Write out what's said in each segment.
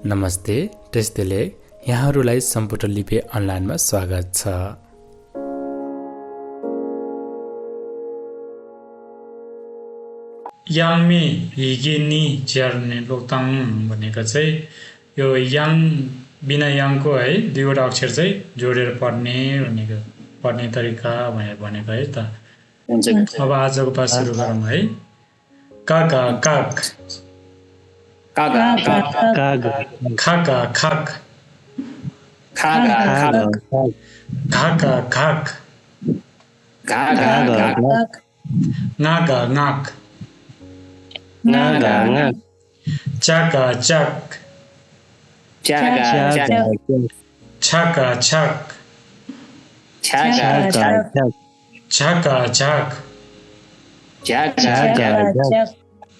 नमस्ते, त्यस्तैले यहाँहरूलाई सम्पुटर लिपि अनलाइनमा स्वागत छ। याङमी हिगिनी ज्यार्ने लोकताङ भनेको चाहिँ यो याङ बिना याङको है दुईवटा अक्षर चाहिँ जोडेर पढ्ने तरिका भनेर भनेको है त। अब आजको पाठ सुरु गरौँ है। काका काक, कागा खाका खाक, खागा खाका खाक, गागा नागा नाक, नागा चाका चाक, चागा छाका छाक, छागा छाका छाक, जागा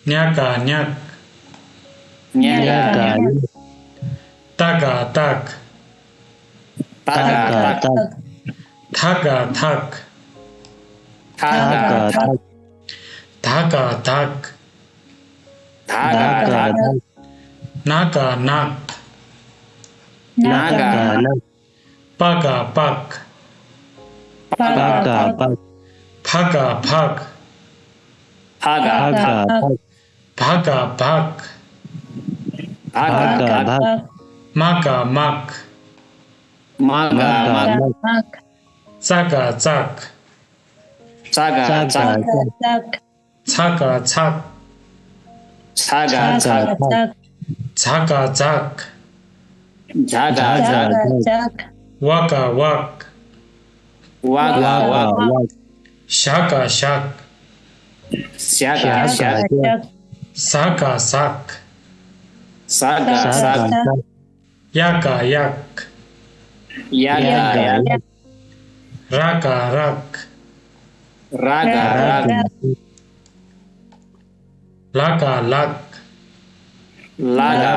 न्याका न्याक, न्यागा ताका ताक, तागा थाका थाक, थागा धाका धाक, धागा नाका नाक, नागा पाका पाक, फाका फाक, फागा भाका भाक, भागा माका माक, मागा चाका चाक, चागा छाका छाक, छागा छाका छाक, जागा वाका वाक, वागा शाका शाक, शागा साका साक, सागा याका याक, यागा राका राक, रागा लाका लाक, लागा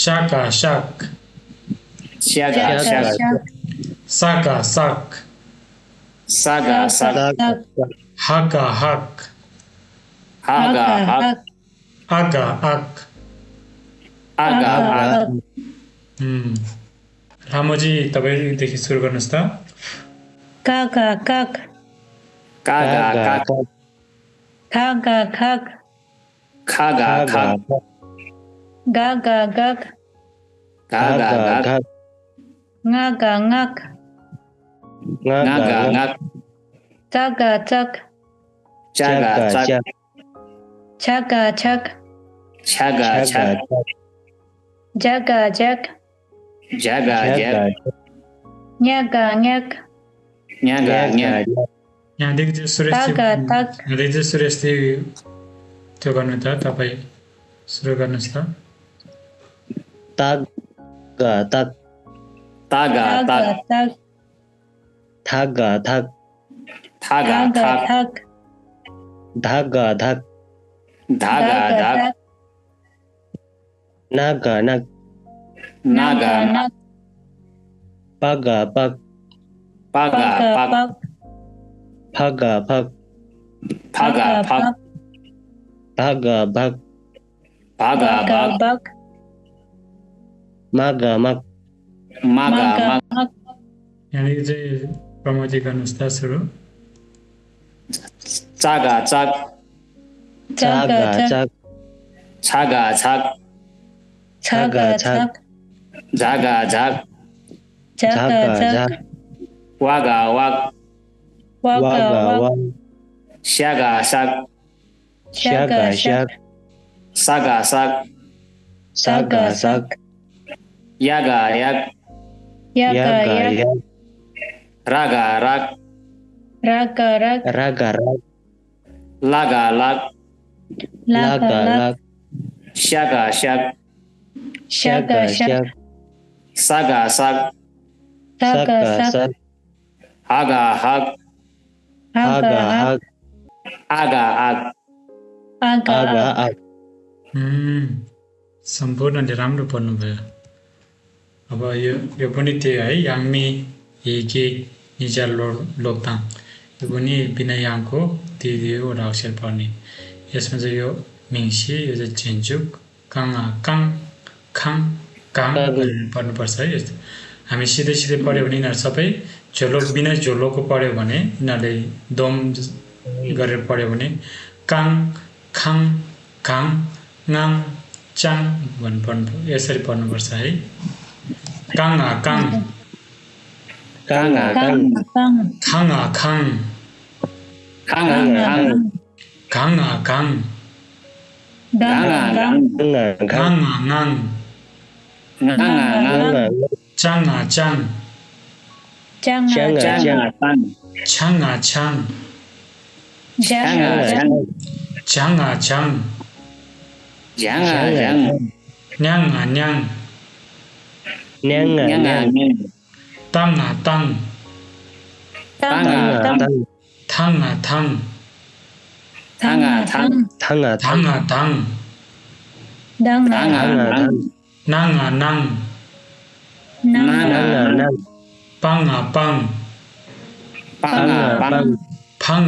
शाका शाक, शागा साका साक, सागा हाका हाक, हागा आका आक। आगा रामोजी तपाईँदेखि सुरु गर्नुहोस् त। काका काक, कागा खाका खाक, खागा गागा गाक, गागा ngaga ngak, Naga chaga chak, चागा chaka chak, छागा jaga jak, जागा nyaga nyak, न्यागा यहाँदेखि चाहिँ सुरेशजी त्यो गर्नु त, तपाईँ सुरु गर्नुहोस् त। तागा taga tak, थागा taga tak, धागा daga dak, Naga naga nak, पागा paga pak, फागा paga pak, भागा paga bak, मागा maga mak, यहाँदेखि चाहिँ प्रमोदजी गर्नुहोस् त सुरु। चागा chaga chak, छागा chaga chak, जागा chaga chak, वागा waga wak, शागा shaga shak, सागा saga sak, यागा yaga yak, रागा raga rak, लागा laga lak, शागा shaga shak, सागा saga sak, हागा haga hak, आगा aga ak. सम्पूर्णले राम्रो पढ्नुभयो। अब यो पनि त्यही है, याङमी हिगे निजा लोकताङ, यो पनि बिना याङको दुईवटा अक्षर पर्ने। यसमा चाहिँ यो मिङ्सी, यो चाहिँ झिन्चुक, काङा काङ, खाङ काङ पढ्नुपर्छ है। हामी सिधै सिधै पढ्यो भने यिनीहरू सबै झोलोक बिना झोलोको पढ्यो भने यिनीहरूले दम गरेर पढ्यो भने काङ खाङ काङ ङाङ चाङ भन्नु यसरी पढ्नुपर्छ है। काङ काङ काङ काङ खाङ खाङ खाङ घाङ घाङ गाङ ङाङ ङाङ चाङ चाङ छाङ छाङ छाङ छाङ न्याङ न्याङ ताङ ताङ थाङ थाङ थाङ नाङ नाङ पाङ पाङ फाङ फाङ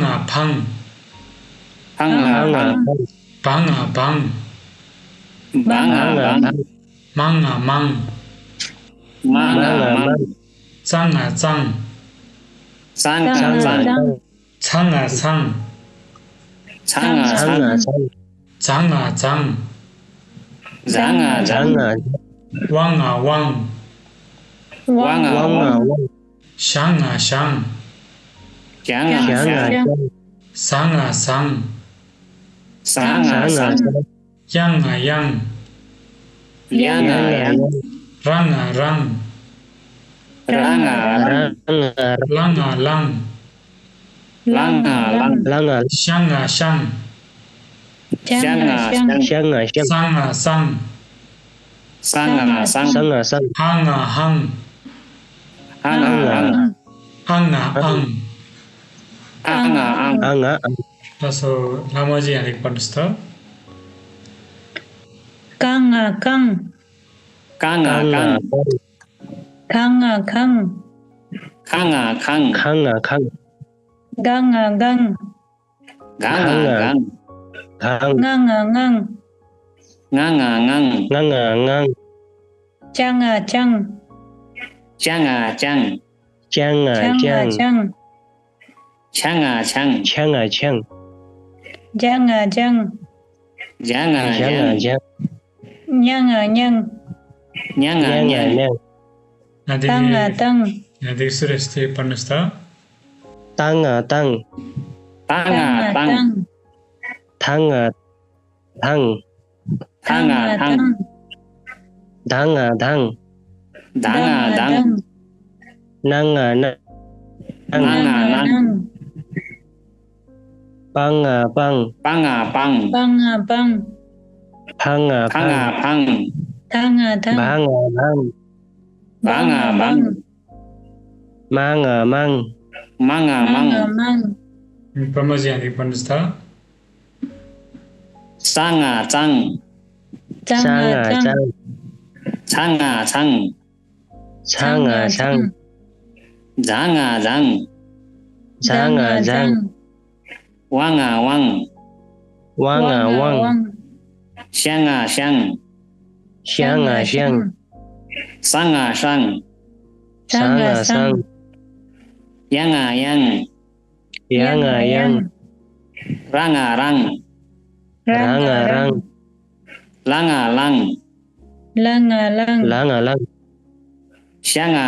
भाङ भाङ माङ माङ चाङ चाङ छाङ छाङ झाङ झाङ वाङ वाङ शाङ शाङ साङ साङ याङ याङ राङ राङ लाङ लाङ शाङ शाङ साङ साङ हाङ हाङ आङ आङ तसो लामोजी यहाँदेखि पढ्नुहोस् त काङ काङ खाङ खाङ गाङ गाङ ङाङ चाङ चाङ जाङ जाङ न्याङ न्याङ ताङ ताङ यहाँदेखि सुरेश पढ्नुहोस् त ताङ ताङ धाङ धाङ नाङ पाङ पाङ फाङ थाङ थाङ माङ माङ प्रमोदजी यहाँदेखि पढ्नुहोस् त चाङ चाङ झाङ वाङ श्याङ श्याङ साङ याङ राङ राङ लाङ श्याङ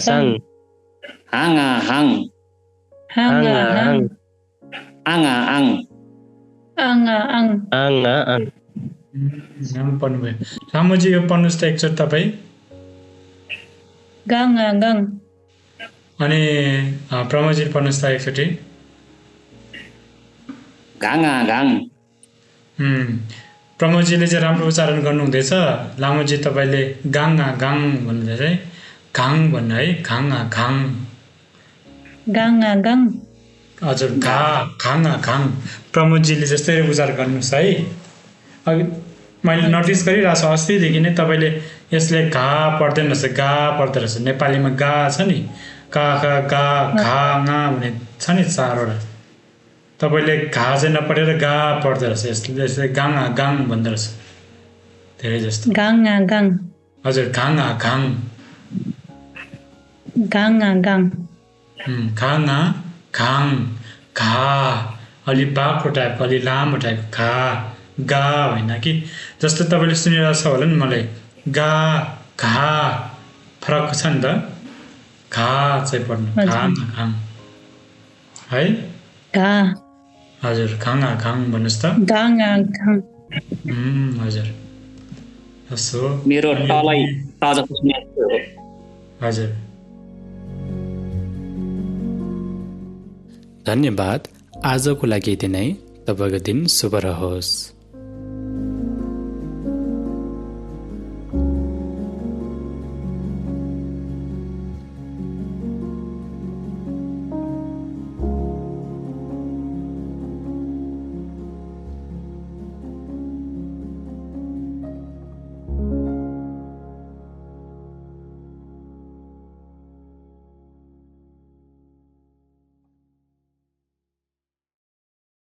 साङ हाङ आङ पढ्नुभयो। लामोजी यो पढ्नुहोस् त एकचोटि तपाईँ। गाङ गाङ अनि प्रमोदजी पढ्नुहोस् त एकचोटि। घाङ प्रमोदजीले चाहिँ राम्रो उच्चारण गर्नुहुँदैछ। लामोजी तपाईँले गाङ गाङ भन्नुहुँदैछ है। घाङ भन्नु है। घाङ घाङ गाङ हजुर घा खाङ खाङ प्रमोदजीले जस्तै उच्चार गर्नुहोस् है। अघि मैले नोटिस गरिरहेको छु अस्तिदेखि नै तपाईँले यसले घा पढ्दैन रहेछ, गा पढ्दो रहेछ। नेपालीमा गा छ नि, का खा गा घा ङा भन्ने छ नि 4 वटा। तपाईँले घा चाहिँ नपढेर गा पढ्दो रहेछ यसले गाङ गाङ भन्दो रहेछ धेरै जस्तो गाङ गाङ हजुर घाङ घाङ गाङ गाङ घाङ घाङ घा अलि बाक्लो टाइपको अलि लामो टाइपको घा गा होइन कि जस्तो तपाईँले सुनिरहेको छ होला नि मलाई गा घा फरक छ नि त घा चाहिँ पढ्नु घाङ घाङ है घा हजुर घाङ घाङ भन्नुहोस् त गाङ गाङ हजुर यसो मेरो टलाई ताजा सुन्ने हजुर धन्यवाद। आजको लागि यति नै। तपाईँको दिन शुभ रहोस्।